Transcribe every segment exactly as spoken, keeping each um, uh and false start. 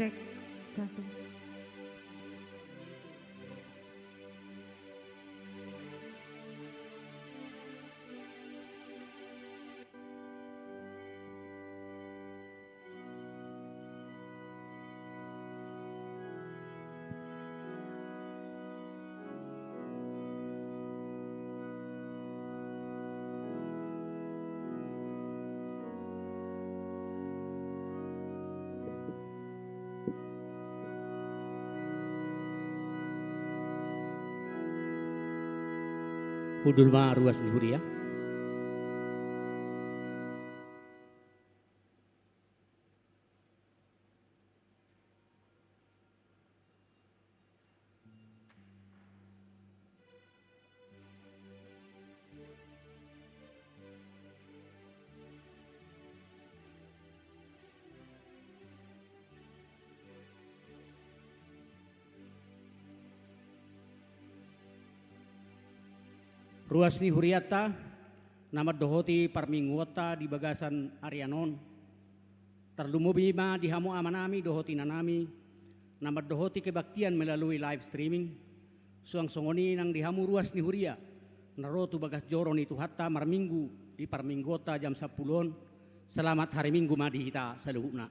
Cek, satu. Hundul ma ruas ni huria. Ruas ni hurianta, na mandohoti parmingguonta di bagasan arian on. Tarlumobi ma di hamu amanami dohot inanami, na mandohoti kebaktian melalui live streaming, suang songon i nang di hamu ruas ni huria, na ro tu bagas joro ni Tuhanta marminggu di parmingguonta jam sampulu on, selamat hari Minggu ma di hita saluhutna.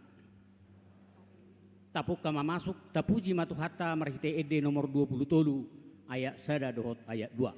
Tapungka ma masuk, tapuji ma Tuhanta marhite ende nomor dua pulu tolu, ayat sada dohot ayat dua.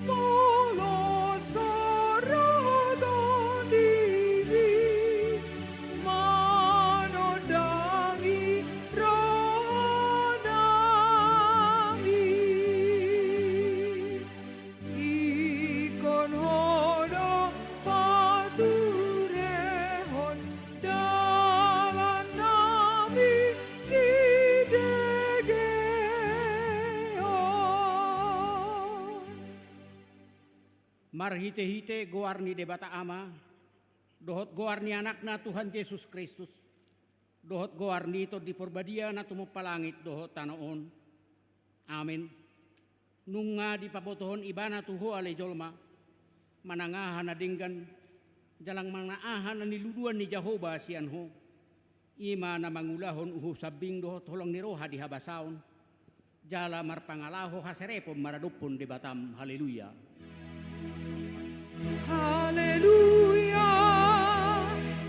Molo so ro Tondim i manondangi rohanami, ingkon Ho do paturehon dalannami sidege on. Marhitehite goar ni Debata Ama, dohot goar ni Anakna Tuhan Jesus Kristus, dohot goar ni Tondi Porbadia na tumompa langit dohot tano on. Amen. Nunga dipabotohon Ibana tu ho ale jolma, manang aha na denggan, jala manang aha na niluduan ni Jahowa sian ho. I ma na mangulahon uhum sambing dohot holong ni roha di habasaon, jala marpangalaho haserepon maradophon Debatam. Haleluya. Haleluya,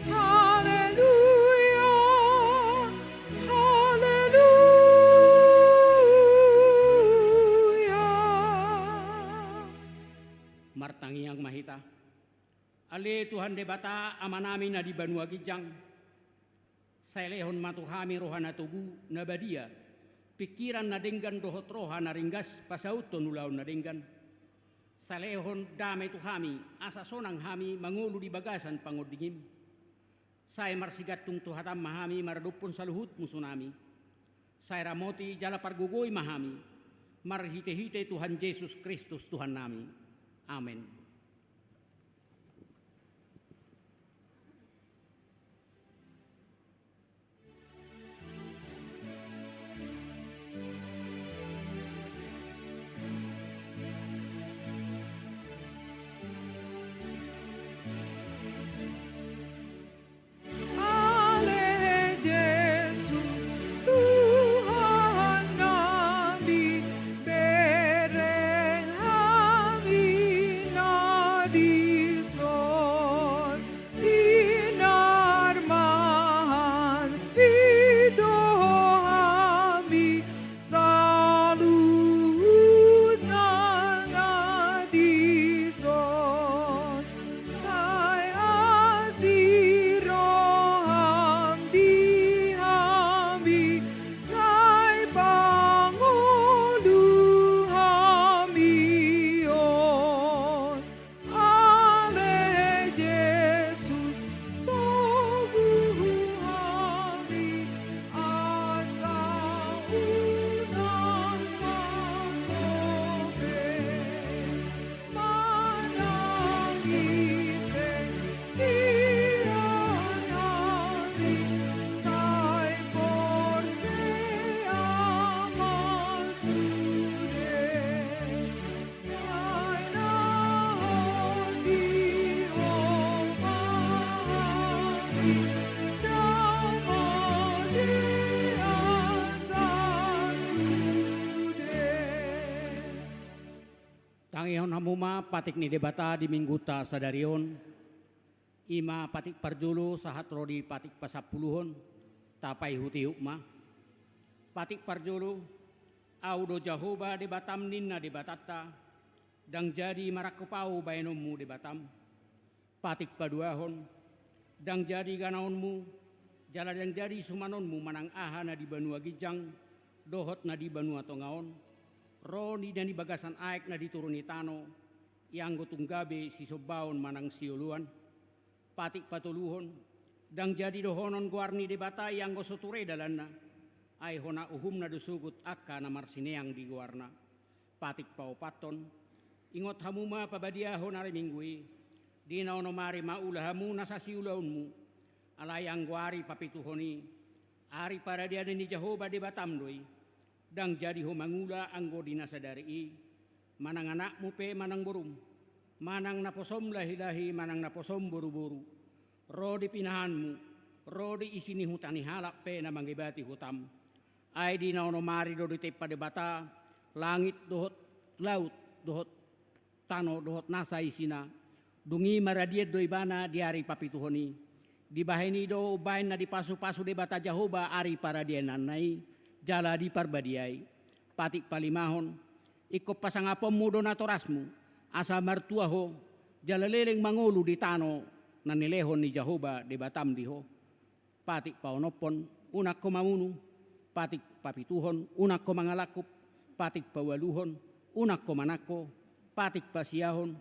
haleluya, haleluya. Martangiang ma hita. Ale Tuhan Debata, Amanami na di banua ginjang, sai lehon ma tu hami roha na togu, na badia, pingkiran na denggan dohot roha na ringgas pasauthon ulaon na denggan. Sai lehon dame tu hami, asa sonang hami mangolu di bagasan pangondingim. Sai marsigantung tu hatam ma hami maradophon saluhut musunami. Sai ramoti jala pargogoi ma hami, marhitehite Tuhan Jesus Kristus Tuhannami. Amen. Ale Jesus, tu Tangihon hamu ma patik ni Debata di minggunta sadari on. I ma patik parjolo sahat ro di patik pasampuluhon. Tapaihutihut ma. Patik parjolo. Ahu do Jahowa Debatam ninna Debatanta. Ndang jadi marangkup ahu baenonmu Debatam. Patik paduahon. Ndang jadi ganaonmu, jala ndang jadi sumanonmu manang aha na di banua ginjang dohot na di banua tonga on, ro di na di bagasan aek na di toru ni tano, ianggo tung gabe sisombaon manang sioloan. Patik patoluhon. Ndang jadi dohonon goar ni Debata ianggo so ture dalanna, ai hona uhumna do sogot angka na marsineang di goarna. Patik paopathon. Ingot hamu ma pabadiahon ari Minggu i. Di na onom ari ma ula hamu nasa siulaonmu. Alai anggo ari papituhon i, ari paradian ni Jahowa Debatam do i. Ndang jadi ho mangula anggo di na sadari i, manang anakmu pe manang borum, manang naposom lahilahi manang naposom boruboru, ro di pinahanmu, ro di isi ni huta ni halak pe na mangebati hutam. Ai di na onom ari do ditempa Debata langit dohot laut dohot tano dohot nasa isina. Dung i maradian do ibana di ari papituhon i. Dibahen i do umbahen na dipasupasu Debata Jahowa ari paradiananna i, jala diparbadiai. Patik palimahon. Ingkon pasangaponmu do natorasmu, asa martua ho, jala leleng mangolu di tano na nilehon ni Jahowa Debatam di ho. Patik paonomhon. Unang ho mamunu. Patik papituhon. Unang ho mangalangkup. Patik paualuhon. Unang ho manangko. Patik pasiahon.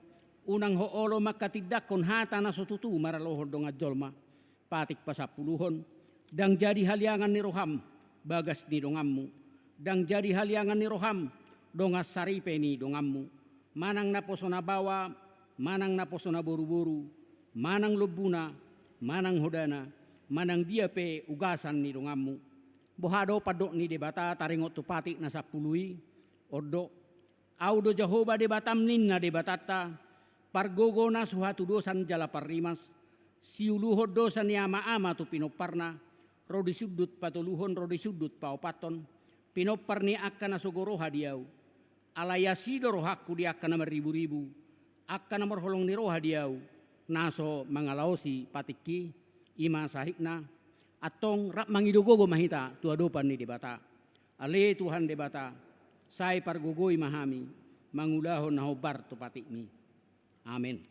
Unang ho olo mangkatindangkon hata na so tutu maralohon dongan jolma. Patik pasampuluhon. Ndang jadi haliangan ni roham bagas ni donganmu. Ndang jadi haliangan ni roham dongan saripe ni donganmu. Manang naposo na baoa, manang naposo na boruboru, manang lombuna, manang hodana, manang dia pe ugasan ni donganmu. Boha do pandok ni Debata taringot tu patik na sampulu i? On do. Ahu do Jahowa Debatam ninna Debatanta, pargogo na so hatudosan jala parrimas, siuluhon dosa ni amaama tu pinomparna, ro di sundut patoluhon ro di sundut paopathon, pinompar ni angka na sogo roha di ahu. Alai asi do rohangku di angka na marriburibu, angka na marholong ni roha di ahu, na so mangalaosi patikki. I ma sahitna. Antong rap mangido gogo ma hita tu adopan ni Debata. Ale Tuhan Debata, sai pargogoi ma hami mangulahon na hombar tu patikmi. Amen.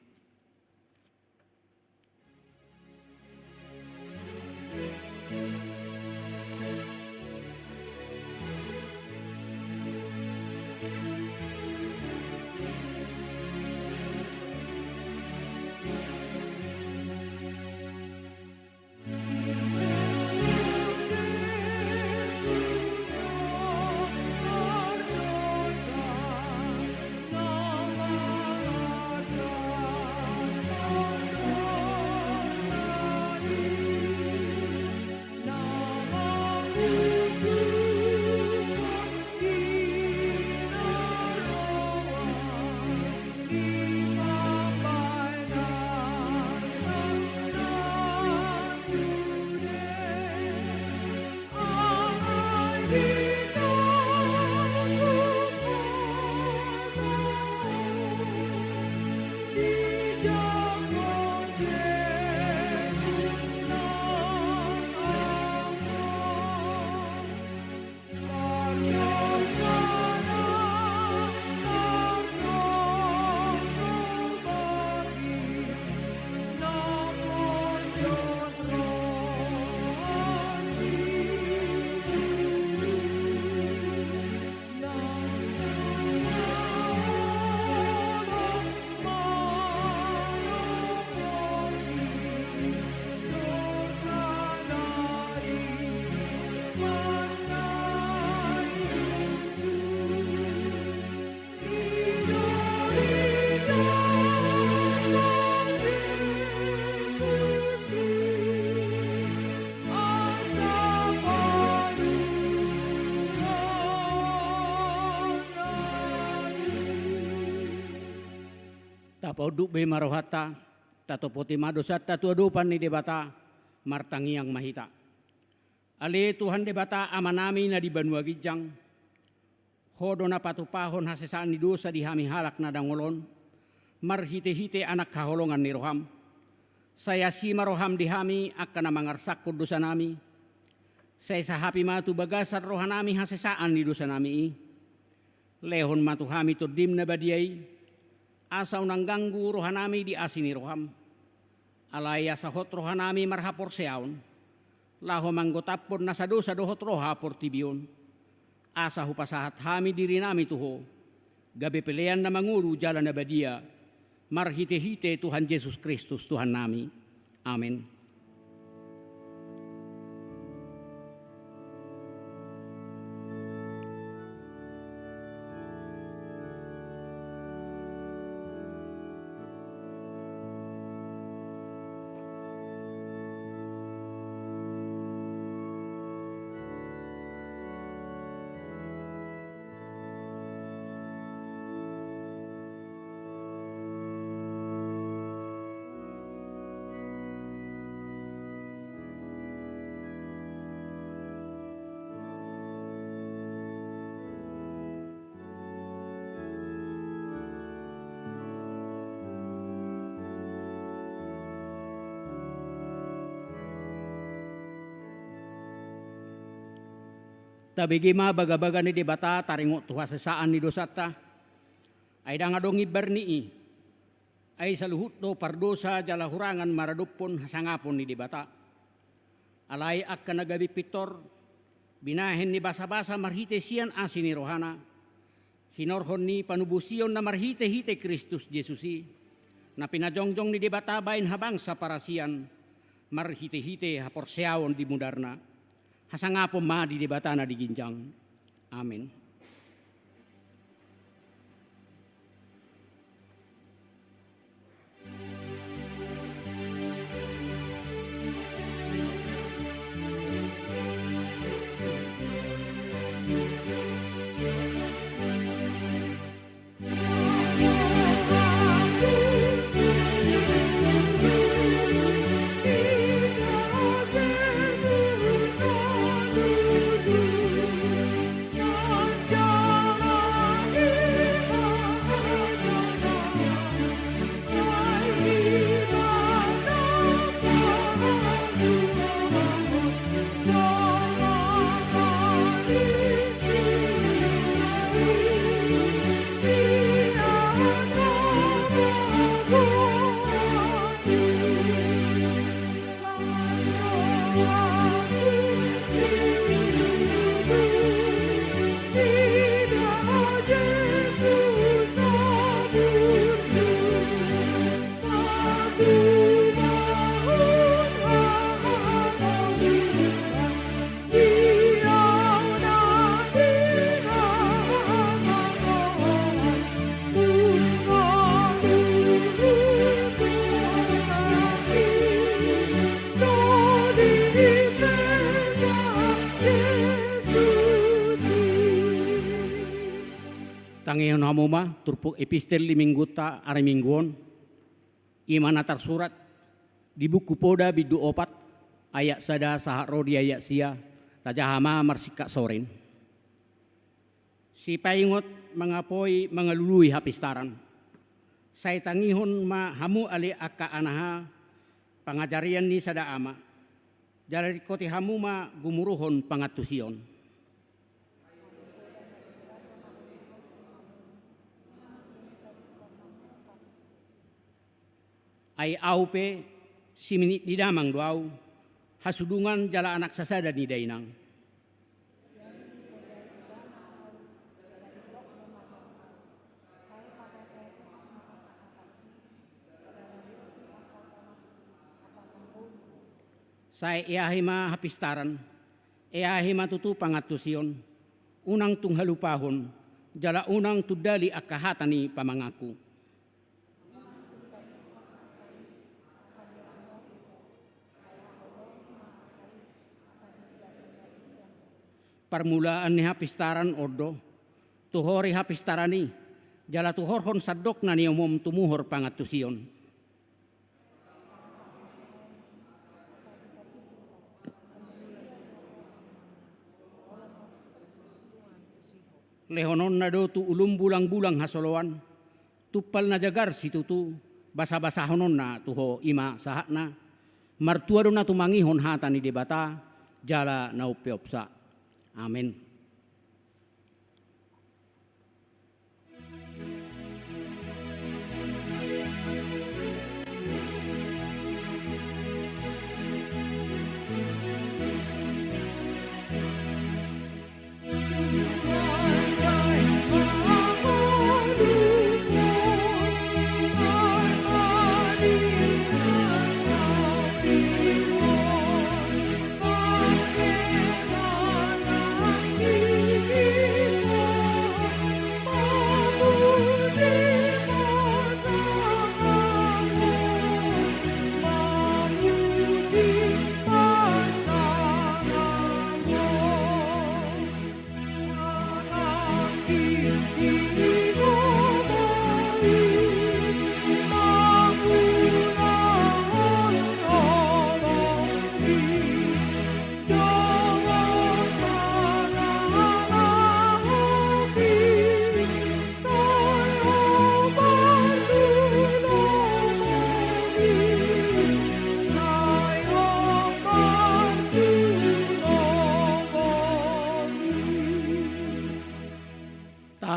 Tapaunduk be ma rohanta, tatopoti ma dosanta tu adopan ni Debata, martangiang ma hita. Ale Tuhan Debata Amanami na di banua ginjang, Ho do na patupahon hasesaan ni dosa di hami halak na dangol on, marhitehite Anak haholongan ni roham. Sai asi ma roham di hami angka na mangarsakkon dosanami. Sai sahapi ma tu bagasan rohanami hasesaan ni dosanami i. Lehon ma tu hami Tondim na badia i, asa unang ganggu rohanami di asi ni roham. Alai asa hot rohanami marhaporseaon, laho manggotaphon nasa dosa dohot roha portibi on. Asa hupasahat hami dirinami tu Ho, gabe pelean na mangolu jala na badia, marhitehite Tuhan Jesus Kristus Tuhannami. Amen. Tabege ma bagabaga ni Debata taringot tu hasesaan ni dosanta. Ai ndang adong imbar ni i. Ai saluhut do pardosa jala hurangan maradophon hasangapon ni Debata. Alai angka na gabe pintor, binahen ni basabasa marhite sian asi ni rohana, hinorhon ni panubusion na marhitehite Kristus Jesus i, na pinajongjong ni Debata baen habangsa parasian, marhitehite haporseaon di mudarna. Hasangapon ma di Debata na di ginjang. Amen. Tangihon hamu ma turpuk epistel di minggunta ari Minggu on. I ma na tarsurat di Buku Poda bindu opat, ayat sada sahat ro di ayat sia. Tajaha ma marsingkat sorin. Sipaingot mangapoi mangalului hapistaran. Sai tangihon ma hamu ale angka anaha pangajarian ni sada ama. Jala ringkoti hamu ma gumuruhon pangantusion. Ai ahu pe, siminit ni damang do ahu, hasudungan jala anak sasada ni dainang. Sai eahi ma hapistaran, eahi ma tutu pangantusion, unang tung halupahon, jala unang tundali angka hata ni pamanganku. Parmulaan ni hapistaran on do, tuhori hapistaran i, jala tuhorhon sandok na niomom tumuhor pangantusion. Lehononna do tu ulum bulang-bulang hasoloan, tumpal na jagar situtu, basa-basahononna tu ho, i ma sahatna. Martua do na tumangihon hata ni Debata, jala na umpeopsa. Amen.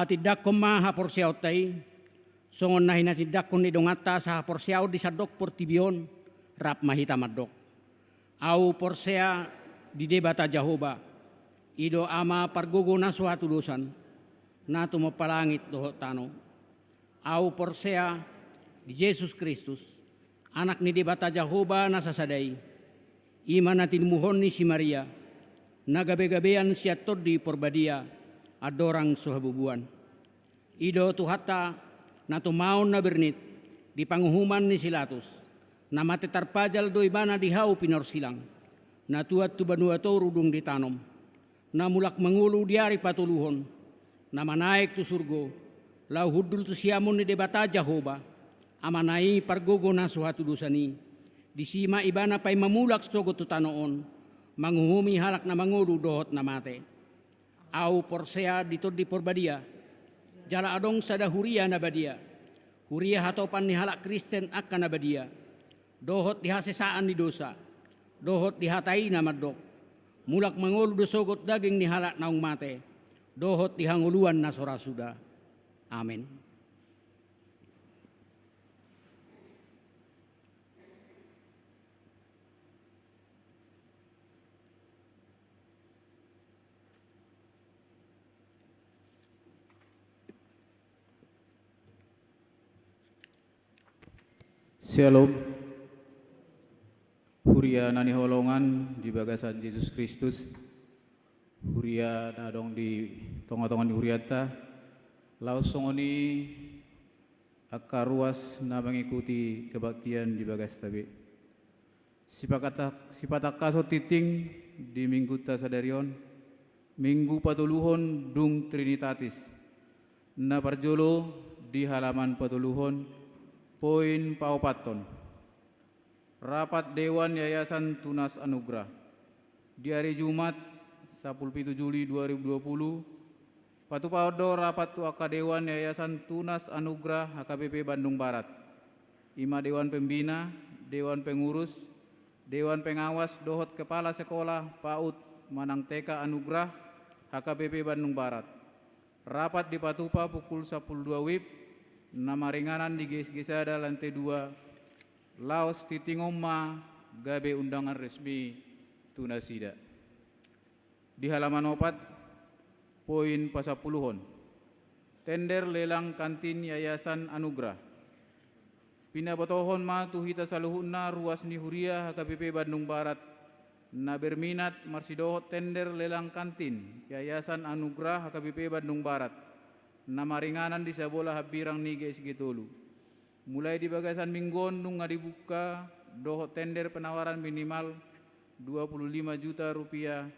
Tatindangkon ma haporseaonta i, songon na hinatindangkon ni donganta sahaporseaon di sandok portibi on, rap ma hita mandok. Ahu porsea di Debata Jahowa, i do Ama pargogo na so hatudosan, na tumompa langit dohot tano. Ahu porsea di Jesus Kristus, Anak ni Debata Jahowa na sasada i, i ma na tinumuhon ni si Maria, na gabe-gabean sian Tondi Porbadia, andorang so habubuan. I do Tuhanta, na tumaon na bernit di panguhuman ni si Latus, na mate tarpajal do ibana di hau pinorsilang, na tuat tu banua toru dung ditanom, na mulak mangolu di ari patoluhon, na manaek tu surgo, laho hundul tu siamun ni Debata Jahowa, Amana i pargogo na so hatudosan i, disi ma ibana paima mulak sogot tu tano on, manguhumi halak na mangolu dohot na mate. Ahu porsea di Tondi Porbadia, jala adong sada huria na badia, huria hatopan ni halak Kristen angka na badia, dohot di hasesaan ni dosa, dohot di hata i na mandok, mulak mangolu do sogot daging ni halak naung mate, dohot di hangoluan na so ra suda. Amen. Syalom. Huria na hinaholongan di bagasan Jesus Kristus, huria na adong di tonga-tonga ni hurianta, laos songon i angka ruas na mangikuti kebaktian di bagasta be. Sipakata-, sipatangkason tingting di minggunta sadari on, minggu patoluhon dung Trinitatis. Na parjolo di halaman patoluhon, poin paopathon. Rapat Dewan Yayasan Tunas Anugrah. Di ari Jumat, sampulu pitu Juli dua ribu dua puluh, patupahon do rapat tu angka Dewan Yayasan Tunas Anugrah H K B P Bandung Barat. I ma Dewan Pembina, Dewan Pengurus, Dewan Pengawas dohot Kepala Sekolah PAUD manang T K Anugrah H K B P Bandung Barat. Rapat dipatupa pukul sampulu dua wib, na maringanan di G S G sada lantai dua, laos tingting on ma gabe undangan resmi tu nasida. Di halaman opat, poin pasampuluhon. Tender lelang kantin Yayasan Anugrah. Pinabotohon ma tu hita saluhutna ruas ni huria H K B P Bandung Barat, na berminat marsidohot tender lelang kantin Yayasan Anugrah H K B P Bandung Barat, na maringanan di sabola hambirang ni G S G tolu. Mulai di bagasan minggu on nunga dibuka dohot tender penawaran minimal dua puluh lima juta rupiah,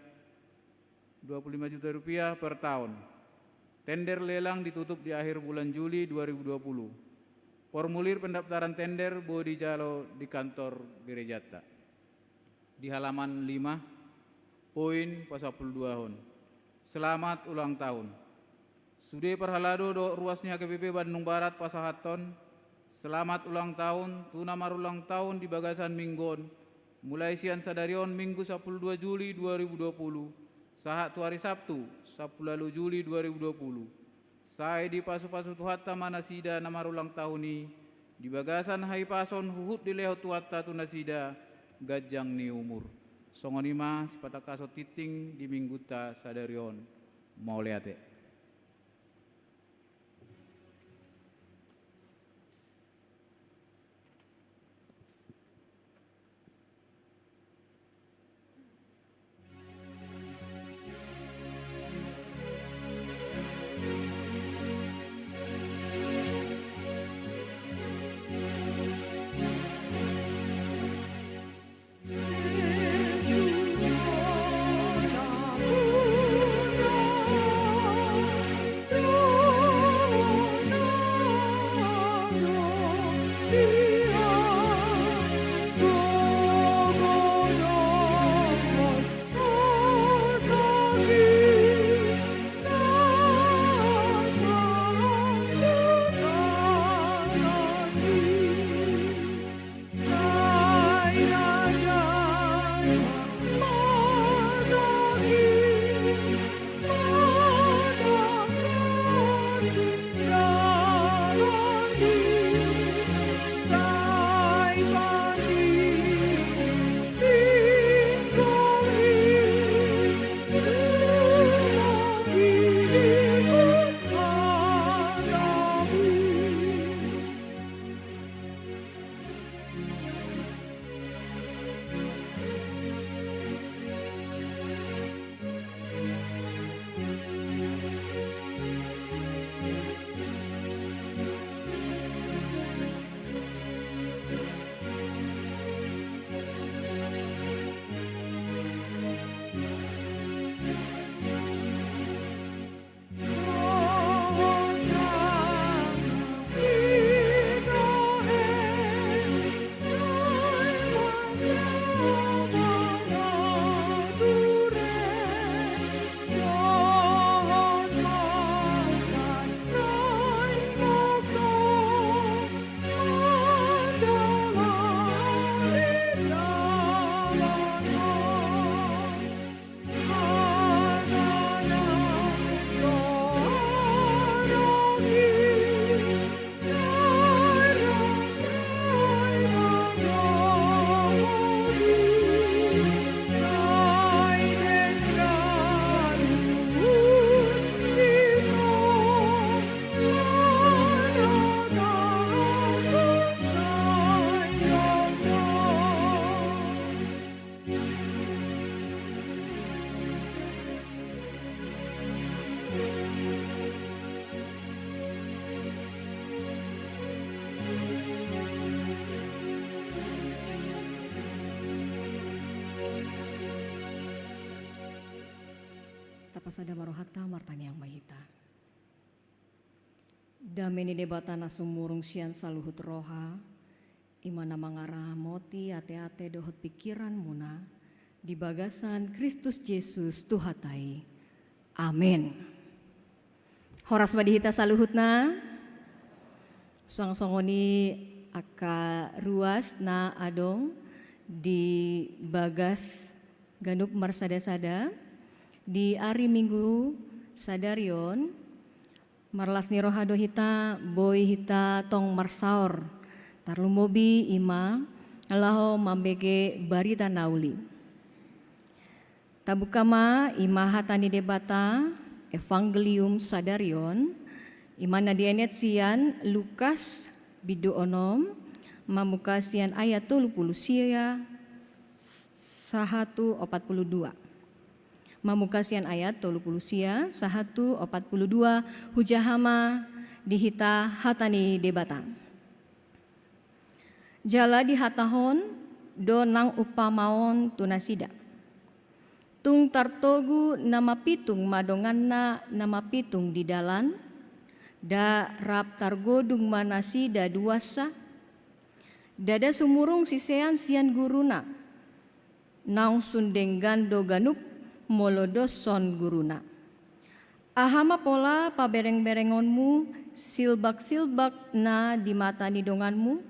dua puluh lima juta rupiah per tahun. Tender lelang ditutup di akhir bulan Juli dua ribu dua puluh. Formulir pendaftaran tender boi dijalo di kantor gerejanta. Di halaman lima, poin pasampulu duahon. Selamat ulang tahun. Sude parhalado dohot ruas ni H K B P Bandung Barat pasahathon selamat ulang tahun tu na marulang tahun di bagasan minggu on, mulai sian sadari on Minggu sampulu dua Juli dua ribu dua puluh, sahat tu ari Sabtu sampulu ualu Juli dua ribu dua puluh. Sai dipasupasu Tuhanta ma nasida na marulang tahun i, di bagasan hahipason huhut dilehon Tuhanta tu nasida ganjang ni umur. Songon i ma sipatangkashon tingting di minggunta sadari on. Mauliate. Tapasada ma rohanta, martangiang ma hita. Dame ni Debata na sumurung sian saluhut roha, i ma na mangaramoti ateate dohot pingkiranmuna di bagasan Kristus Jesus Tuhanta i. Amen. Horas ma di hita saluhutna. Suang songon i angka ruas na adong di bagas ganup marsadasada di ari Minggu sadari on, marlas ni roha do hita, boi hita tong marsaor, tarlumobi i ma laho mambege barita na uli. Tabuka ma i ma hata ni Debata, Evangelium sadari on, i ma na dienet sian Lukas bindu onom, mamungka sian ayat tolu pulu sia sahat tu opat pulu dua. Mamungka sian ayat tolu pulu sia sahat tu opat pulu dua, hujaha ma di hita hata ni Debata. Jala dihatahon do nang umpama on tu nasida. Tung tartogu na mapitung ma donganna na mapitung di dalan, da rap targodung ma nasida duansa, ndada sumurung sisean sian guruna, naung sun denggan do ganup molo dos on guruna. Aha ma pola paberengberengonmu silbaksilbak na di mata ni donganmu,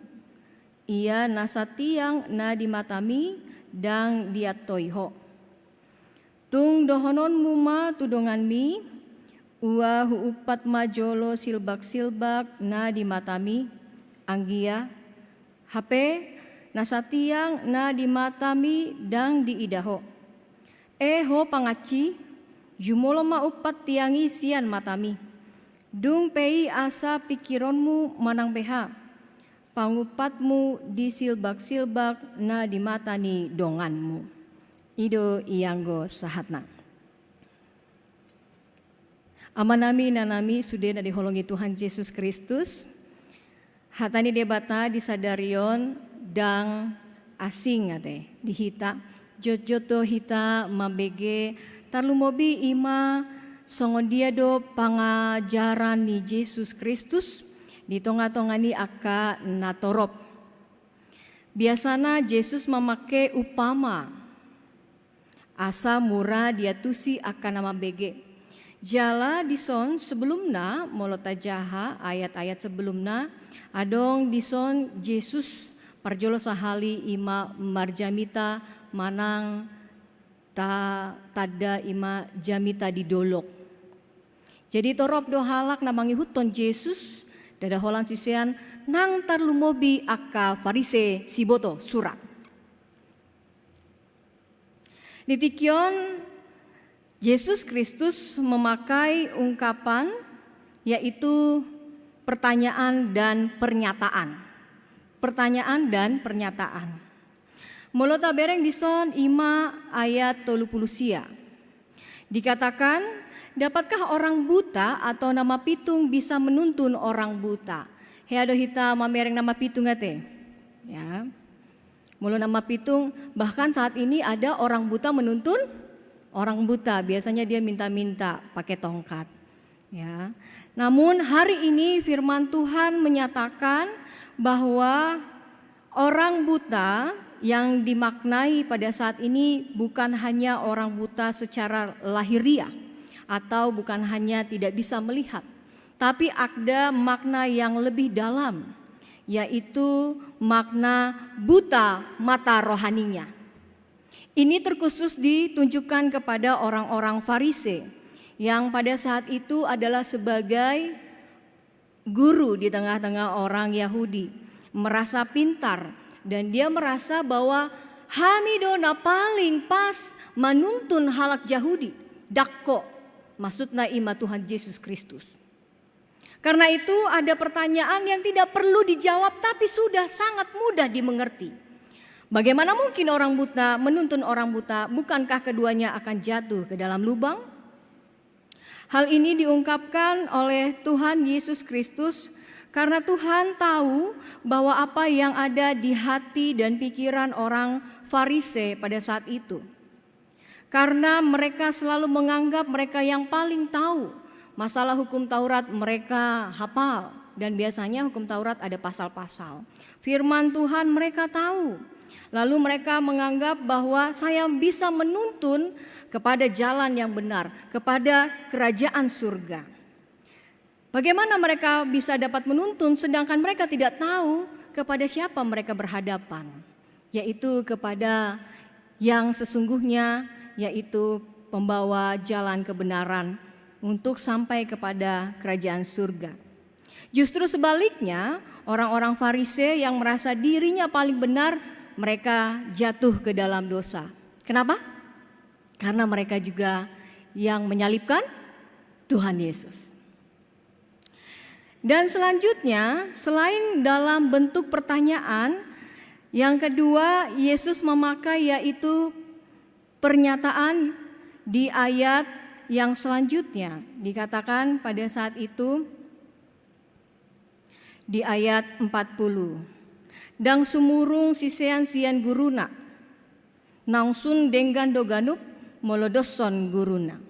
ia nasa tiang na di matami ndang diantoi ho? Tung dohononmu ma tu donganmi, ua huumpat ma jolo silbaksilbak na di matami, anggia, hape nasa tiang na di matami ndang diida ho. E ho pangansi, jumolo ma umpat tiang i sian matami. Dung pe i asa pingkironmu manang beha, pangumpatmu di silbaksilbak na di mata ni donganmu. I do ianggo sahatna. Amanami, inanami, sude na diholongi Tuhan Jesus Kristus, hata ni Debata di sadari on ndang asing ate di hita. Jotjot do hita mambege, tarlumobi i ma songon dia do pangajaran ni Jesus Kristus di tongatonga ni angka natorop. Biasana Jesus mamangke umpama asa mura diantusi angka na mambege. Jala dison sebelumna, molo tajaha ayat-ayat sebelumna, adong dison Jesus parjolo sahali i ma marjamita manang ta-, tanda i ma jamita di dolok. Jadi torop do halak na mangihuthon Jesus, ndada holan sisean, nang tarlumobi angka Farise siboto surat. Di tingki on Jesus Kristus memakai ungkapan, yaitu pertanyaan dan pernyataan. Pertanyaan dan pernyataan. Molo tabereng dison i ma ayat tolu pulu sia. Dikatakan, dapatkah orang buta atau na mapitung bisa menuntun orang buta? Hea do hita mamereng na mapitung ate? Ya. Molo na mapitung, bahkan saat ini ada orang buta menuntun orang buta. Biasanya dia minta-minta pakai tongkat. Ya. Namun hari ini firman Tuhan menyatakan bahwa orang buta yang dimaknai pada saat ini bukan hanya orang buta secara lahiriah atau bukan hanya tidak bisa melihat, tapi ada makna yang lebih dalam, yaitu makna buta mata rohaninya. Ini terkhusus ditunjukkan kepada orang-orang Farise yang pada saat itu adalah sebagai guru di tengah-tengah orang Yahudi, merasa pintar, dan dia merasa bahwa hami do na paling pas manuntun halak Jahudi. Dakko, maksudna i ma Tuhan Jesus Kristus. Karena itu ada pertanyaan yang tidak perlu dijawab tapi sudah sangat mudah dimengerti. Bagaimana mungkin orang buta menuntun orang buta, bukankah keduanya akan jatuh ke dalam lubang? Hal ini diungkapkan oleh Tuhan Yesus Kristus karena Tuhan tahu bahwa apa yang ada di hati dan pikiran orang Farise pada saat itu. Karena mereka selalu menganggap mereka yang paling tahu. Masalah hukum Taurat mereka hafal, dan biasanya hukum Taurat ada pasal-pasal. Firman Tuhan mereka tahu. Lalu mereka menganggap bahwa saya bisa menuntun kepada jalan yang benar, kepada kerajaan surga. Bagaimana mereka bisa dapat menuntun sedangkan mereka tidak tahu kepada siapa mereka berhadapan, yaitu kepada yang sesungguhnya, yaitu pembawa jalan kebenaran untuk sampai kepada kerajaan surga. Justru sebaliknya, orang-orang Farise yang merasa dirinya paling benar, mereka jatuh ke dalam dosa. Kenapa? Karena mereka juga yang menyalibkan Tuhan Yesus. Dan selanjutnya, selain dalam bentuk pertanyaan, yang kedua Yesus memakai yaitu pernyataan di ayat yang selanjutnya. Dikatakan pada saat itu di ayat empat puluh, "Ndang sumurung sisean sian guruna, naung sun denggan do ganup molo doshon guruna."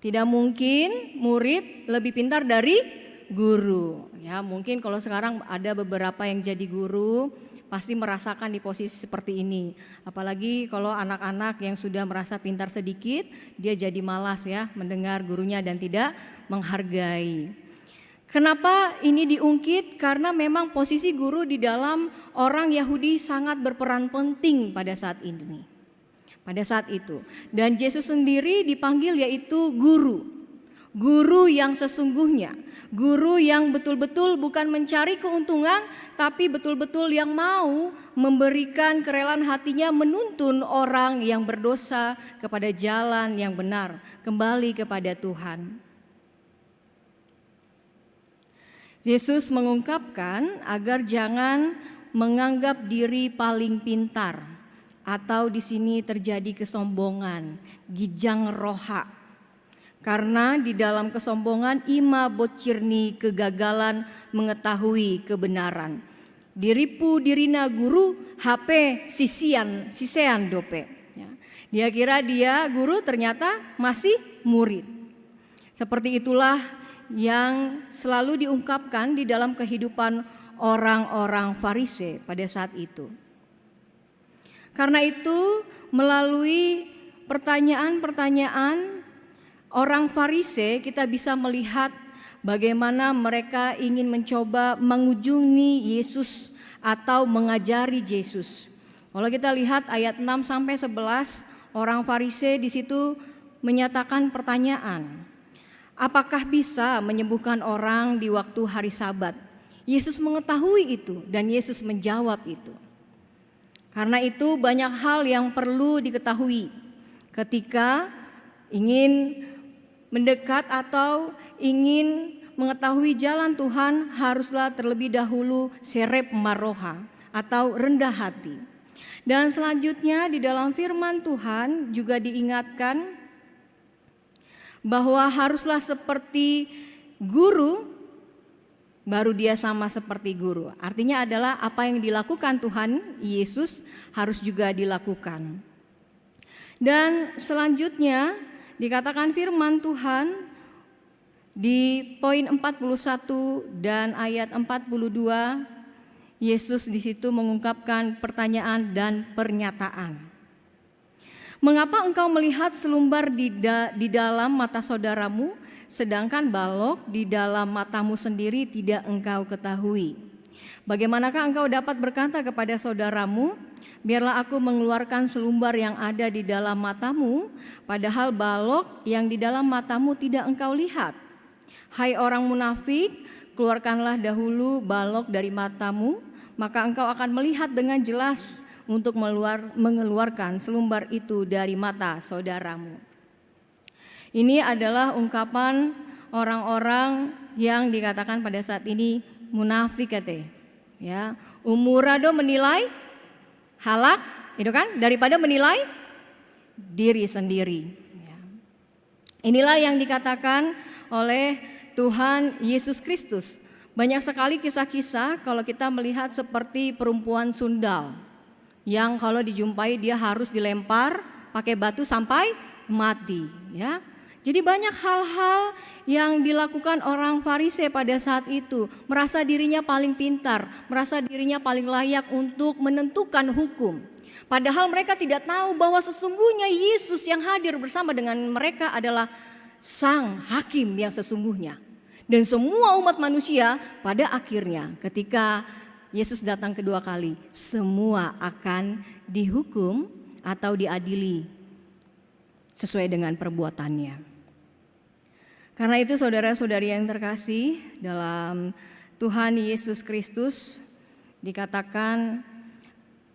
Tidak mungkin murid lebih pintar dari guru. Ya, mungkin kalau sekarang ada beberapa yang jadi guru, pasti merasakan di posisi seperti ini. Apalagi kalau anak-anak yang sudah merasa pintar sedikit, dia jadi malas ya mendengar gurunya dan tidak menghargai. Kenapa ini diungkit? Karena memang posisi guru di dalam orang Yahudi sangat berperan penting pada saat ini. Pada saat itu. Dan Yesus sendiri dipanggil yaitu guru. Guru yang sesungguhnya, guru yang betul-betul bukan mencari keuntungan, tapi betul-betul yang mau memberikan kerelaan hatinya menuntun orang yang berdosa kepada jalan yang benar, kembali kepada Tuhan. Yesus mengungkapkan agar jangan menganggap diri paling pintar, atau di sini terjadi kesombongan, ginjang roha. Karena di dalam kesombongan i ma boncir ni kegagalan mengetahui kebenaran. Diripu dirina guru, hape sisean, sisean dope. Ya. Dia kira dia guru, ternyata masih murid. Seperti itulah yang selalu diungkapkan di dalam kehidupan orang-orang Farise pada saat itu. Karena itu, melalui pertanyaan-pertanyaan orang Farise, kita bisa melihat bagaimana mereka ingin mencoba mengunjungi Yesus atau mengajari Yesus. Kalau kita lihat ayat enam sampai sebelas, orang Farise di situ menyatakan pertanyaan, "Apakah bisa menyembuhkan orang di waktu hari Sabat?" Yesus mengetahui itu dan Yesus menjawab itu. Karena itu, banyak hal yang perlu diketahui ketika ingin mendekat atau ingin mengetahui jalan Tuhan, haruslah terlebih dahulu serep maroha atau rendah hati. Dan selanjutnya, di dalam firman Tuhan juga diingatkan bahwa haruslah seperti guru, baru dia sama seperti guru. Artinya adalah apa yang dilakukan Tuhan Yesus harus juga dilakukan. Dan selanjutnya, dikatakan firman Tuhan di poin empat puluh satu dan ayat empat puluh dua, Yesus di situ mengungkapkan pertanyaan dan pernyataan. "Mengapa engkau melihat selumbar di da-, di dalam mata saudaramu, sedangkan balok di dalam matamu sendiri tidak engkau ketahui? Bagaimanakah engkau dapat berkata kepada saudaramu, 'Biarlah aku mengeluarkan selumbar yang ada di dalam matamu,' padahal balok yang di dalam matamu tidak engkau lihat? Hai orang munafik, keluarkanlah dahulu balok dari matamu, maka engkau akan melihat dengan jelas untuk meluar-, mengeluarkan selumbar itu dari mata saudaramu." Ini adalah ungkapan orang-orang yang dikatakan pada saat ini munafik, kate. Ya, umura do menilai halak, itu kan, daripada menilai diri sendiri. Ya. Inilah yang dikatakan oleh Tuhan Yesus Kristus. Banyak sekali kisah-kisah kalau kita melihat seperti perempuan sundal yang kalau dijumpai dia harus dilempar pakai batu sampai mati, ya. Jadi banyak hal-hal yang dilakukan orang Farise pada saat itu, merasa dirinya paling pintar, merasa dirinya paling layak untuk menentukan hukum. Padahal mereka tidak tahu bahwa sesungguhnya Yesus yang hadir bersama dengan mereka adalah Sang Hakim yang sesungguhnya. Dan semua umat manusia pada akhirnya, ketika Yesus datang kedua kali, semua akan dihukum atau diadili sesuai dengan perbuatannya. Karena itu, saudara-saudari yang terkasih dalam Tuhan Yesus Kristus, dikatakan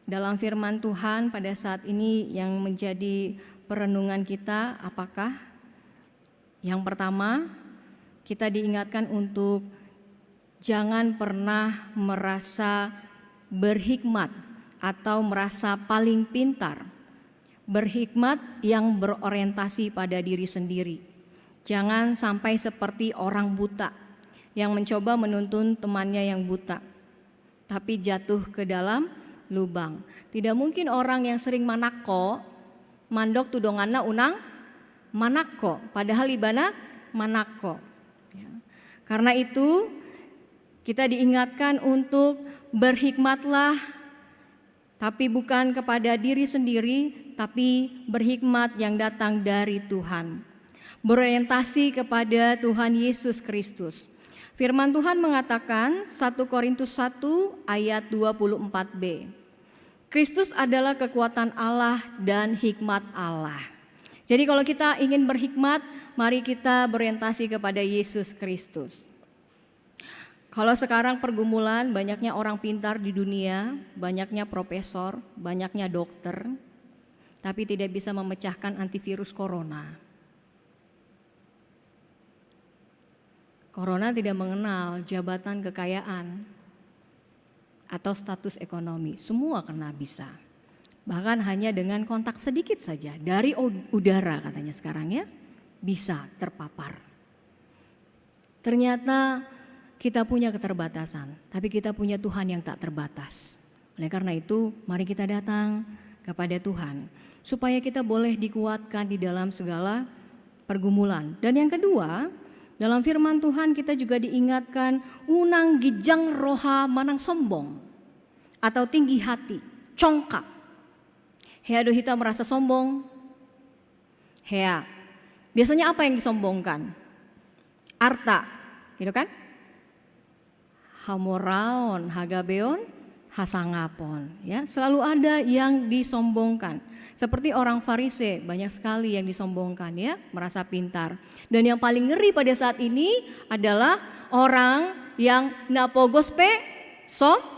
dalam firman Tuhan pada saat ini yang menjadi perenungan kita, apakah? Yang pertama, kita diingatkan untuk jangan pernah merasa berhikmat atau merasa paling pintar. Berhikmat yang berorientasi pada diri sendiri. Jangan sampai seperti orang buta yang mencoba menuntun temannya yang buta, tapi jatuh ke dalam lubang. Tidak mungkin orang yang sering manakko mandok tu donganna unang manakko, padahal ibana manakko. Ya. Karena itu, kita diingatkan untuk berhikmatlah Tapi bukan kepada diri sendiri, tapi berhikmat yang datang dari Tuhan. Berorientasi kepada Tuhan Yesus Kristus. Firman Tuhan mengatakan, satu Korintus satu ayat dua puluh empat b, Kristus adalah kekuatan Allah dan hikmat Allah. Jadi kalau kita ingin berhikmat, mari kita berorientasi kepada Yesus Kristus. Kalau sekarang pergumulan, banyaknya orang pintar di dunia, banyaknya profesor, banyaknya dokter, tapi tidak bisa memecahkan antivirus corona. Corona tidak mengenal jabatan, kekayaan, atau status ekonomi. Semua kena bisa. Bahkan hanya dengan kontak sedikit saja dari ud-, udara, katanya sekarang, ya, bisa terpapar. Ternyata kita punya keterbatasan, tapi kita punya Tuhan yang tak terbatas. Oleh karena itu, mari kita datang kepada Tuhan, supaya kita boleh dikuatkan di dalam segala pergumulan. Dan yang kedua, dalam firman Tuhan kita juga diingatkan, unang ginjang roha manang sombong atau tinggi hati, congkak. Hea do hita merasa sombong? Hea. Biasanya apa yang disombongkan? Arta, gitu kan? Hamoraon, hagabeon, hasangapon, ya. Selalu ada yang disombongkan. Seperti orang Farise, banyak sekali yang disombongkan, ya, merasa pintar. Dan yang paling ngeri pada saat ini adalah orang yang na pogos pe som-,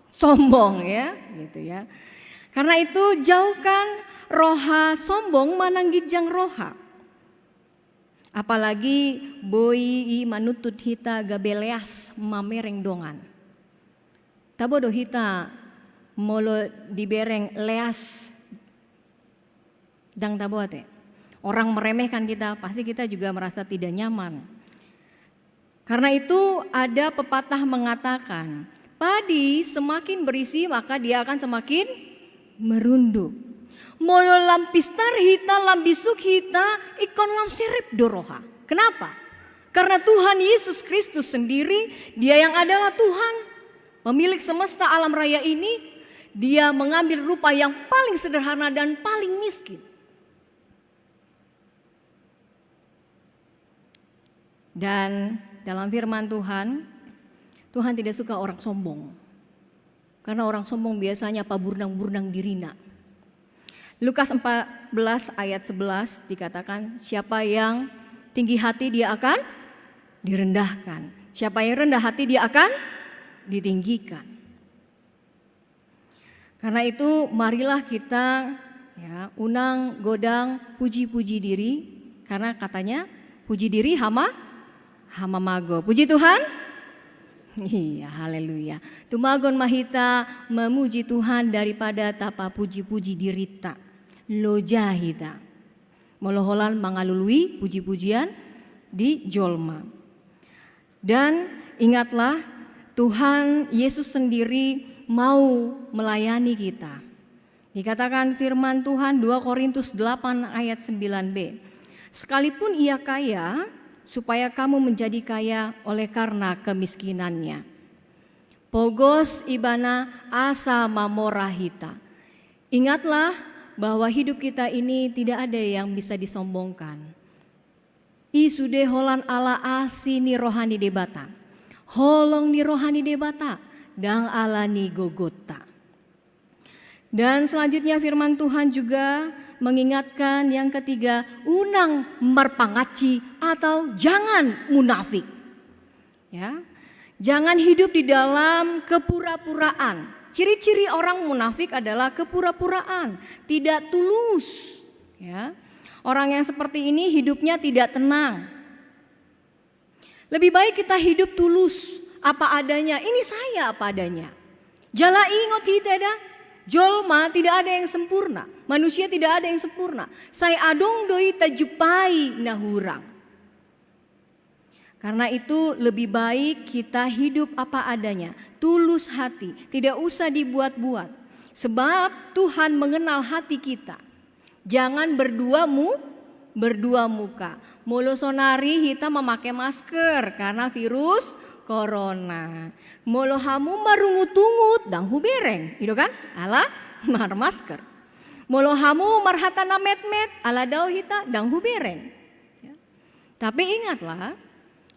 sombong, ya, gitu, ya. Karena itu, jauhkan roha sombong manang ginjang roha. Apalagi boi i manuntut hita gabe leas mamereng dongan. Tabo do hita molo dibereng leas, ndang tabo ate. Orang meremehkan kita, pasti kita juga merasa tidak nyaman. Karena itu ada pepatah mengatakan, padi semakin berisi maka dia akan semakin merunduk. Molo lam pistar hita, lam bisuk hita, ingkon lam serep do roha. Kenapa? Karena Tuhan Yesus Kristus sendiri, Dia yang adalah Tuhan, pemilik semesta alam raya ini, Dia mengambil rupa yang paling sederhana dan paling miskin. Dan dalam firman Tuhan, Tuhan tidak suka orang sombong. Karena orang sombong biasanya paburnang-burnang dirina. Lukas empat belas ayat sebelas dikatakan, siapa yang tinggi hati dia akan direndahkan. Siapa yang rendah hati dia akan ditinggikan. Karena itu, marilah kita, ya, unang godang puji-puji diri, karena katanya, puji diri hama, hama mago. Puji Tuhan. Iya, haleluya. Tumagon ma hita memuji Tuhan daripada tapapuji-puji dirita. Loja hita molo holan mangalului puji-pujian di jolma. Dan ingatlah, Tuhan Yesus sendiri mau melayani kita. Dikatakan firman Tuhan, dua Korintus delapan ayat sembilan b, sekalipun ia kaya, supaya kamu menjadi kaya oleh karena kemiskinannya. Pogos ibana asa mamora hita. Ingatlah bahwa hidup kita ini tidak ada yang bisa disombongkan. I sude holan ala asi ni roha ni Debata. Holong ni roha ni Debata, ndang ala ni gogonta. Dan selanjutnya firman Tuhan juga mengingatkan yang ketiga, unang marpangansi atau jangan munafik. Ya. Jangan hidup di dalam kepura-puraan. Ciri-ciri orang munafik adalah kepura-puraan, tidak tulus. Ya. Orang yang seperti ini hidupnya tidak tenang. Lebih baik kita hidup tulus, apa adanya. Ini saya apa adanya. Jala ingot hita da, jolma tidak ada yang sempurna, manusia tidak ada yang sempurna. Sai adong do i tajumpai na hurang. Karena itu, lebih baik kita hidup apa adanya, tulus hati, tidak usah dibuat-buat. Sebab Tuhan mengenal hati kita. Jangan berdua mu-, berdua muka. Molo sonari hita mamake masker karena virus corona. Molo hamu marungut-ungut, ndang hubereng, i do kan? Ala marmasker. Molo hamu marhata na metmet, ala dao hita, ndang hubereng. Ya. Tapi ingatlah,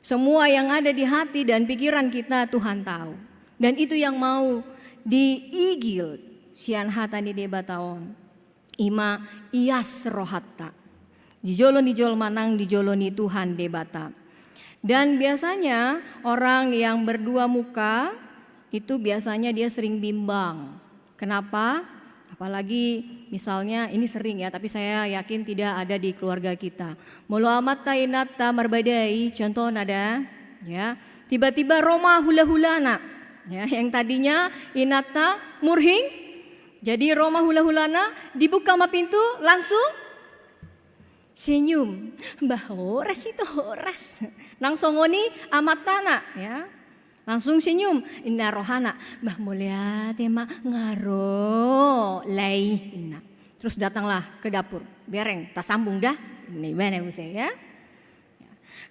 semua yang ada di hati dan pikiran kita Tuhan tahu. Dan itu yang mau diigil sian hata ni Debata on. Ima ias rohanta di jolo ni jolma nang di jolo ni Tuhan Debata. Dan biasanya orang yang berdua muka itu biasanya dia sering bimbang. Kenapa? Apalagi misalnya, ini sering ya, tapi saya yakin tidak ada di keluarga kita. Molo amanta inanta marbadai, contohna da, ya. Tiba-tiba ro ma hula-hulana. Ya, yang tadinya inanta murhing, jadi ro ma hula-hulana, dibuka ma pintu, langsung senyum. Bah, horas ito, horas. Nang songon i amantana, ya. Langsung senyum, ninna rohana. Bah, mauliate ma, nga ro lae i, ninna. Terus datanglah ke dapur. Bereng, tasambung da. Ninna ibana muse, ya.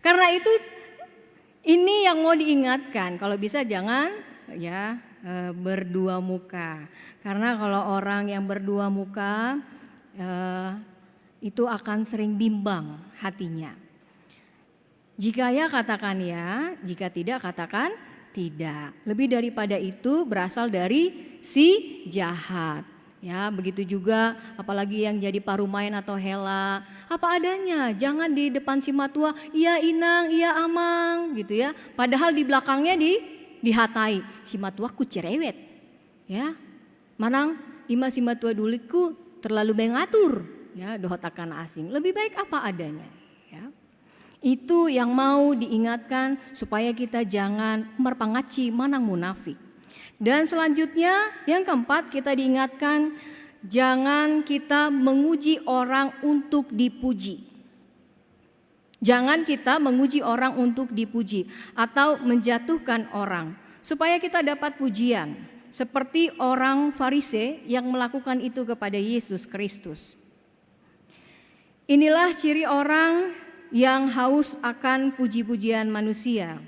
Karena itu, ini yang mau diingatkan, kalau bisa jangan, ya, eh, berdua muka. Karena kalau orang yang berdua muka, eh, itu akan sering bimbang hatinya. Jika ya, katakan ya, jika tidak, katakan tidak. Lebih daripada itu berasal dari si jahat. Ya, begitu juga apalagi yang jadi parumaen atau hela, apa adanya, jangan di depan simatua, "Iya inang, iya amang," gitu ya. Padahal di belakangnya di, dihatai, "Simatuaku cerewet." Ya. Manang, "Ima simatua doliku terlalu mengatur," ya, dohot angka na asing. Lebih baik apa adanya, ya. Itu yang mau diingatkan supaya kita jangan marpangansi manang munafik. Dan selanjutnya, yang keempat, kita diingatkan, jangan kita menguji orang untuk dipuji. Jangan kita menguji orang untuk dipuji atau menjatuhkan orang, supaya kita dapat pujian, seperti orang Farise yang melakukan itu kepada Yesus Kristus. Inilah ciri orang yang haus akan puji-pujian manusia.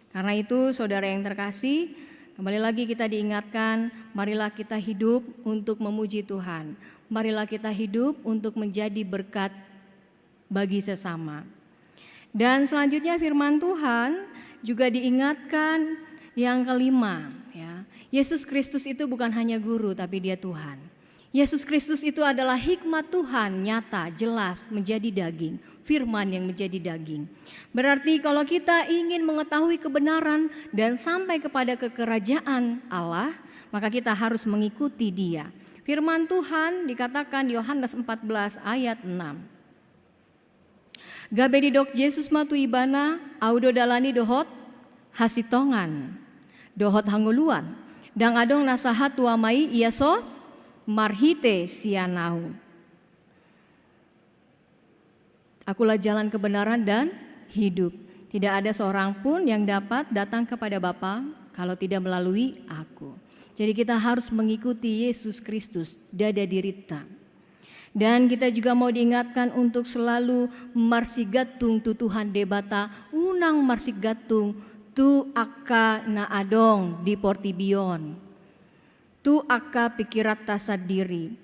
Karena itu, saudara yang terkasih, kembali lagi kita diingatkan, marilah kita hidup untuk memuji Tuhan. Marilah kita hidup untuk menjadi berkat bagi sesama. Dan selanjutnya, firman Tuhan juga diingatkan yang kelima, ya. Yesus Kristus itu bukan hanya guru, tapi Dia Tuhan. Yesus Kristus itu adalah hikmat Tuhan, nyata, jelas, menjadi daging. Firman yang menjadi daging. Berarti kalau kita ingin mengetahui kebenaran dan sampai kepada kekerajaan Allah, maka kita harus mengikuti Dia. Firman Tuhan dikatakan Yohanes empat belas ayat enam. Gabe didok Jesus ma tu ibana, "Ahu do dalan i dohot hasintongan, dohot hangoluan. Ndang adong na sahat tu Ama i ia so marhite sian Ahu. Akulah jalan kebenaran dan hidup. Tidak ada seorang pun yang dapat datang kepada Bapa kalau tidak melalui Aku." Jadi kita harus mengikuti Yesus Kristus, ndada dirinta. Dan kita juga mau diingatkan untuk selalu marsigantung tu Tuhan Debata, unang marsigantung tu angka na adong di portibi on, tu angka pikiranta sandiri.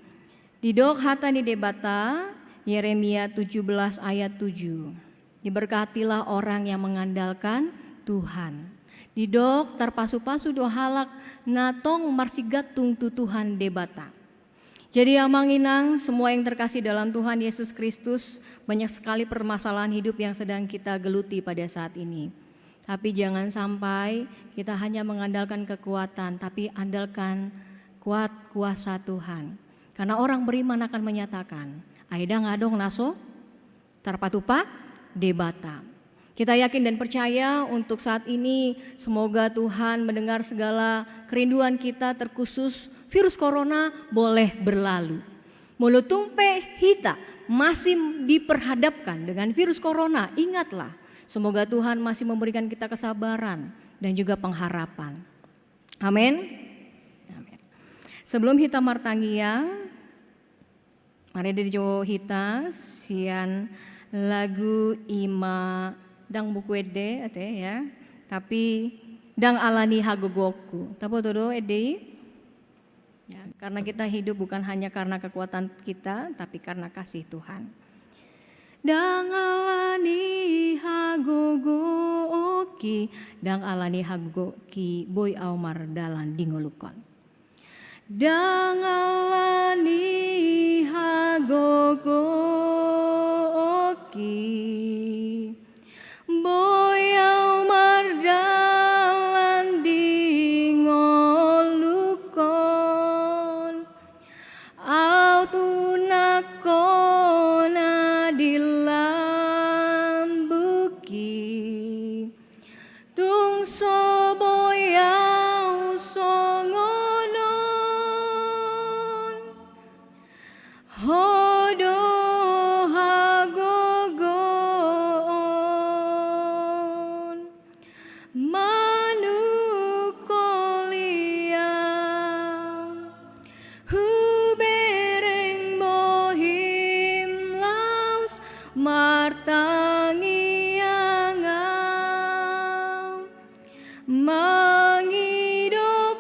Didok hata ni Debata, Yeremia tujuh belas ayat tujuh. Diberkatilah orang yang mengandalkan Tuhan. Didok, tarpasu-pasu do halak na tong marsigantung tu Tuhan Debata. Jadi, Amang Inang, semua yang terkasih dalam Tuhan Yesus Kristus, banyak sekali permasalahan hidup yang sedang kita geluti pada saat ini. Tapi jangan sampai kita hanya mengandalkan kekuatan, tapi andalkan kuat kuasa Tuhan. Karena orang beriman akan menyatakan, "Ai ndang adong na so tarpatupa Debata." Kita yakin dan percaya untuk saat ini, semoga Tuhan mendengar segala kerinduan kita, terkhusus virus corona boleh berlalu. Molo tung pe hita masih diperhadapkan dengan virus corona, ingatlah, semoga Tuhan masih memberikan kita kesabaran dan juga pengharapan. Amin. Amin. Sebelum hita martangiang, Marende jo hita sian lagu i ma ndang buku ende ate ya, tapi ndang alani hagogoonku. Taboto do ende i? Ya, karena kita hidup bukan hanya karena kekuatan kita, tapi karena kasih Tuhan. Ndang alani hagogoonki, ndang alani hagogoonki boi au mardalan di ngolungkon. Ndang alani hagogoonki boi au mardalan di ngolungkon. Au tunangkon na di lambungki, tung so boi au songon on. Ho do hagogoon manungkoli au. Hubereng bohim laos martangiang au, mangido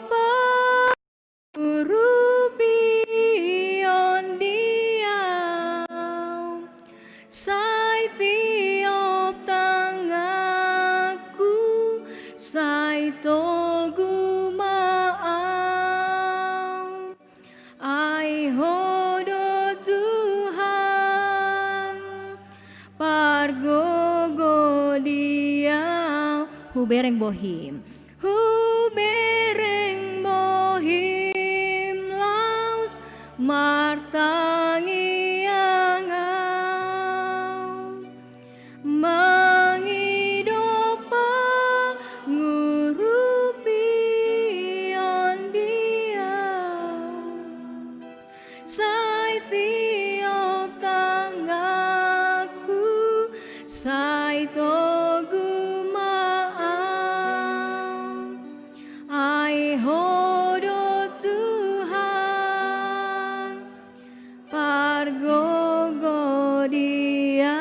pangurupion di au. Sai tiop tanganku, sai togu ma au. Ai Ho do Tuhan, pargogo di au. Hubereng bohim. Hubereng bohim laos martangiang au, mangido pangurupion di au. Sai tiop tanganku, sai togu ma au. Ai Ho do Tuhan, pargogo di au.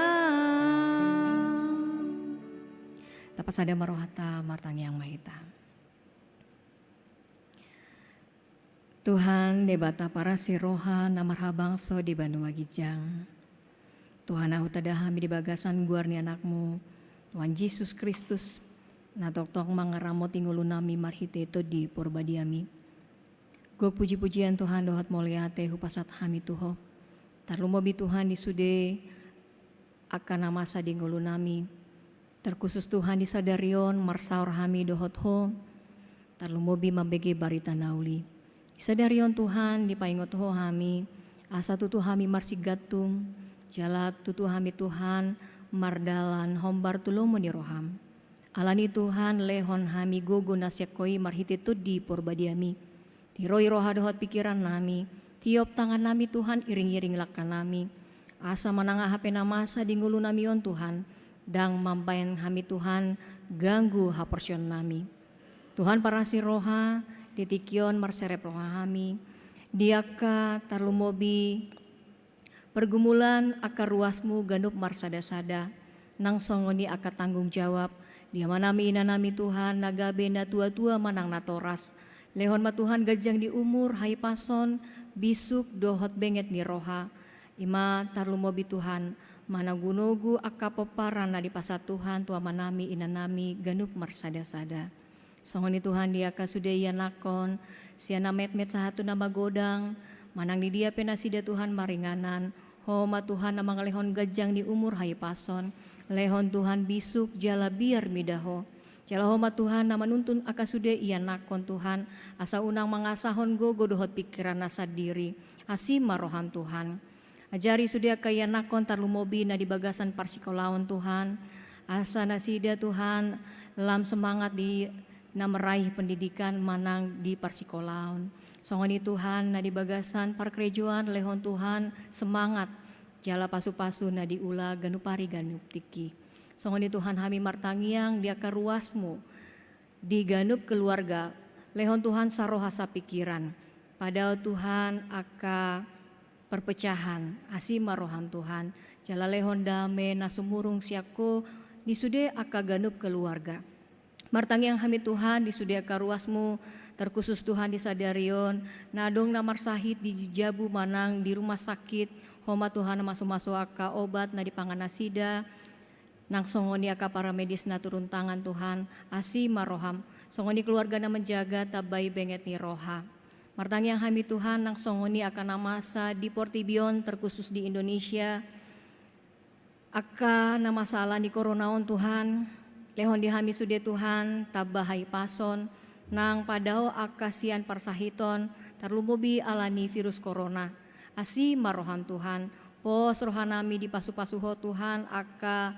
Tapasada ma rohanta, martangiang ma hita. Tuhan Debata parasi roha na marhabangso di banua ginjang. Tuhan, ahu tanda hami di bagasan goar ni Anakmu, Tuhan Jesus Kristus, na tongtong mangaramoti ngolunami marhite Tondi Parbadiami. Gok puji-pujian Tuhan dohot mauliate hupasahat hami tu Ho. Tarlumobi Tuhan di sude angka na masa di ngolunami. Terkhusus Tuhan di sadari on marsaor hami dohot Ho, tarlumobi mambege barita na uli. Di sadari on Tuhan dipaingot Ho hami, asa tutu hami marsigantung, jala tutu hami Tuhan mardalan hombar tu lomo ni roham. Alani Tuhan lehon hami gogo na sian Ho i marhite Tondi Parbadiami. Tiroi roha dohot pingkirannami, tiop tangannami Tuhan, iring-iring langkanami. Asa manang aha pe na masa di ngolunami on Tuhan, ndang mambaen hami Tuhan ganggu haporseaonnami. Tuhan parasi roha, di tingki on marserep roha hami, di angka tarlumobi pergumulan angka ruasmu ganup marsada-sada, nang songon i angka tanggung jawab, di amanami inanami Tuhan, na gabe na tua-tua manang na toras. Lehon ma Tuhan ganjang ni umur, hahipason, bisuk, dohot benget ni roha. I ma tarlumobi Tuhan, manogu-nogu angka pomparan na dipasahat Tuhan tu amanami inanami ganup marsada-sada. Songon i Tuhan di angka sude ianakhon, sian na metmet sahat tu na magodang, manang di dia pe nasida Tuhan maringanan, Ho ma Tuhan na mangalehon ganjang ni umur hahipason, lehon Tuhan bisuk jala biar mida Ho. Jala Ho ma Tuhan na manuntun angka sude ianakhon Tuhan, asa unang mangasahon gogo dohot pingkiranna sandiri, asi ma roham Tuhan. Ajari sude angka ianakhon tarlumobi na di bagasan parsikolaon Tuhan, asa nasida Tuhan lam semangat di na meraih pendidikan manang di parsikolaon. Songon i Tuhan na di bagasan parkarejoan lehon Tuhan semangat jala pasu-pasu na diula ganup ari ganup tingki. Songon i Tuhan hami martangiang di angka ruasmu di ganup keluarga, lehon Tuhan saroha sapingkiran. Padao Tuhan angka perpecahan. Asi ma roham Tuhan, jala lehon dame na sumurung sian Ho di sude angka ganup keluarga. Martangiang hami Tuhan di sude angka ruas-Mu, terkhusus Tuhan di sadari on, na adong na marsahit di jabu manang di rumah sakit, Ho ma Tuhan na mamasu-masu angka obat na dipangan nasida, nang songon i angka paramedis na turun tangan Tuhan, asi ma roham, songon i keluarga na menjaga tambai benget ni roha. Martangiang hami Tuhan, nang songon i angka na masa di portibi on, terkhusus di Indonesia, angka na masalah ni corona on Tuhan, lehon di hami sude Tuhan, tamba hahipason, nang padao angka sian parsahiton, tarlumobi ala ni virus corona. Asi ma roham Tuhan, pos rohanami dipasu-pasu Ho Tuhan, angka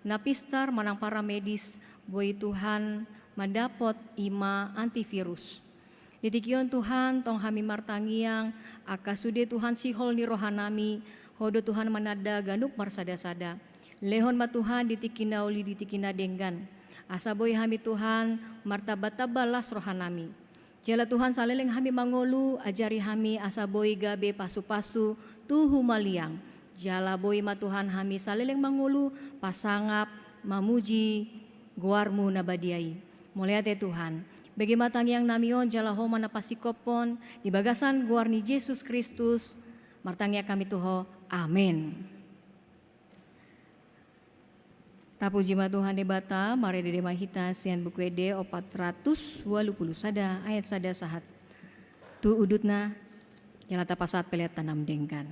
na pistar manang paramedis, boi Tuhan mandapot i ma antivirus. Di tingki on Tuhan, tong hami martangiang, angka sude Tuhan sihol ni rohanami, Ho do Tuhan mananda ganup marsada-sada. Lehon ma Tuhan di tingki na uli di tingki na denggan. Asa boi hami Tuhan, martamba-tamba las rohanami. Jala Tuhan saleleng hami mangolu, ajari hami asa boi gabe pasu-pasu tu humaliang. Jala boi ma Tuhan hami saleleng mangolu, pasangap, mamuji, goar-Mu na badia i. Mauliate Tuhan. Bege ma tangiangnami on jala Ho ma na pasingkophon, di bagasan goar ni Jesus Kristus, martangiang hami tu Ho. Amen. Tapuji ma Tuhan Debata, marende ma hita sian Buku Ende opat ratus ualu pulu sada ayat sada sahat tu udutna, jala tapasahat pelean tanam denggan.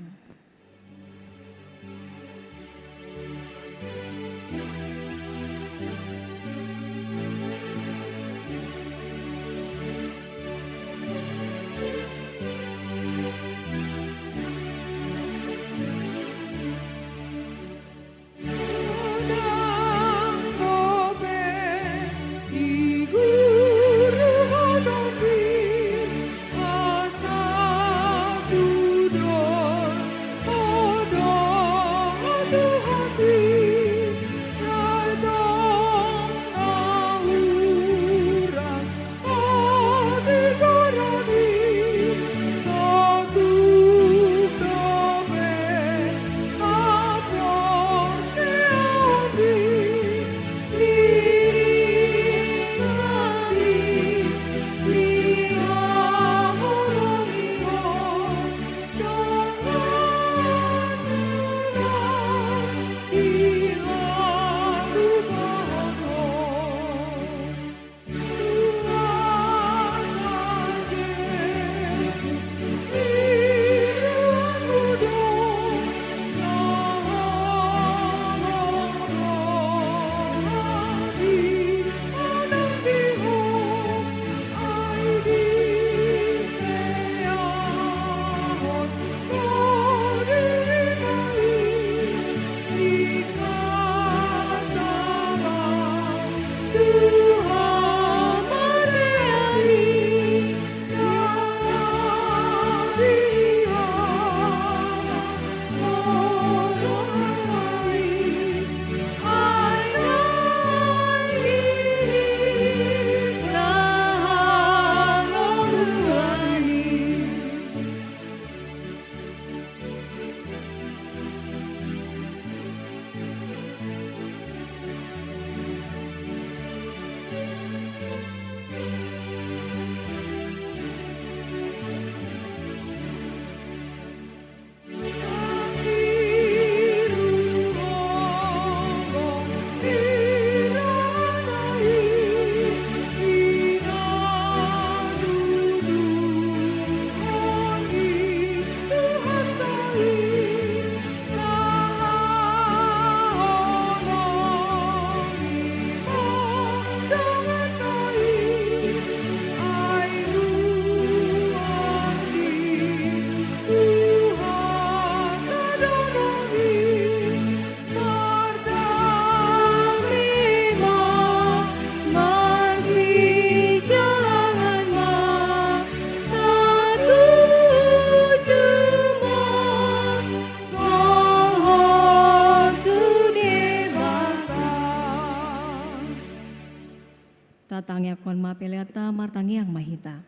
Tatangianghon ma peleanta, martangiang ma hita.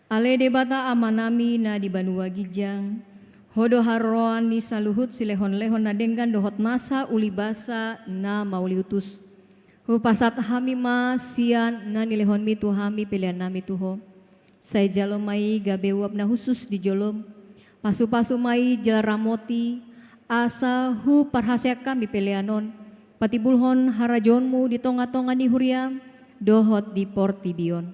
Ale Debata Amanami na di banua ginjang, Ho do haroroan ni saluhut silehonlehon na denggan dohot nasa ulibasa na mauliutus. Hupasahat hami ma sian na nilehonmi tu hami peleannami tu Ho. Sai jalo ma i gabe uap na hushus di jolom. Pasupasu ma i jala ramoti, asa huparhaseang hami pelean on patimbulhon harajaonmu di tongatonga ni huriam dohot di portibi on.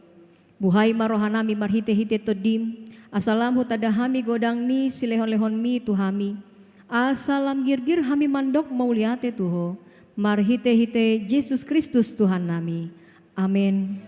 Buhai ma rohanami marhitehite Tondim, asa lam hutanda hami godang ni silehonlehonmi tu hami, asa lam girgir hami mandok mauliate tu Ho, marhitehite Jesus Kristus Tuhannami. Amen.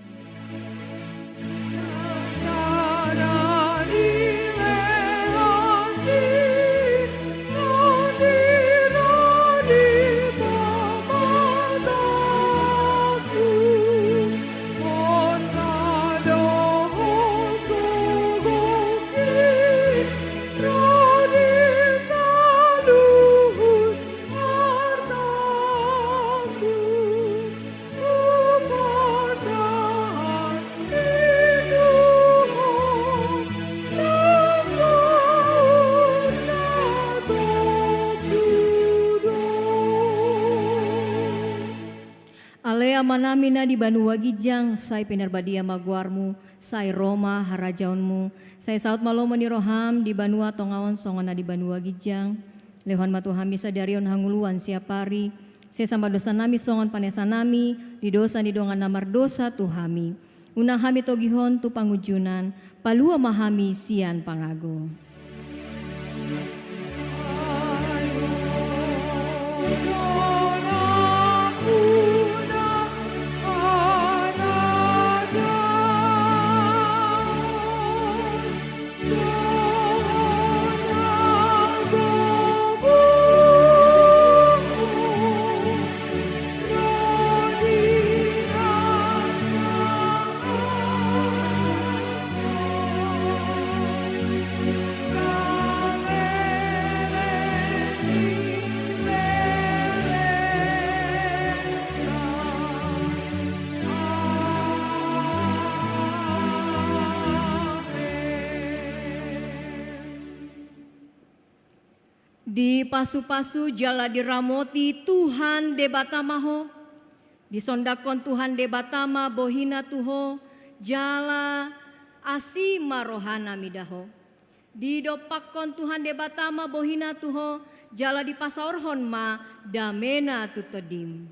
Ale Amanami na di banua ginjang, sai pinarbadia ma goarmu, sai ro ma harajaonmu, sai saut ma lomo ni roham di banua tonga on songon na di banua ginjang. Lehon ma tu hami sadari on hangoluan siapari, sesa ma dosanami songon panesanami di dosa ni dongan na mardosa tu hami. Unang hami togihon tu pangunjunan, palua ma hami sian pangago. Dipasupasu jala diramoti Tuhan Debata ma ho. Disondangkon Tuhan Debata ma bohina tu ho, jala asi ma rohana mida ho. Didompakkon Tuhan Debata ma bohina tu ho, jala dipasaorhon ma damena tu tondim.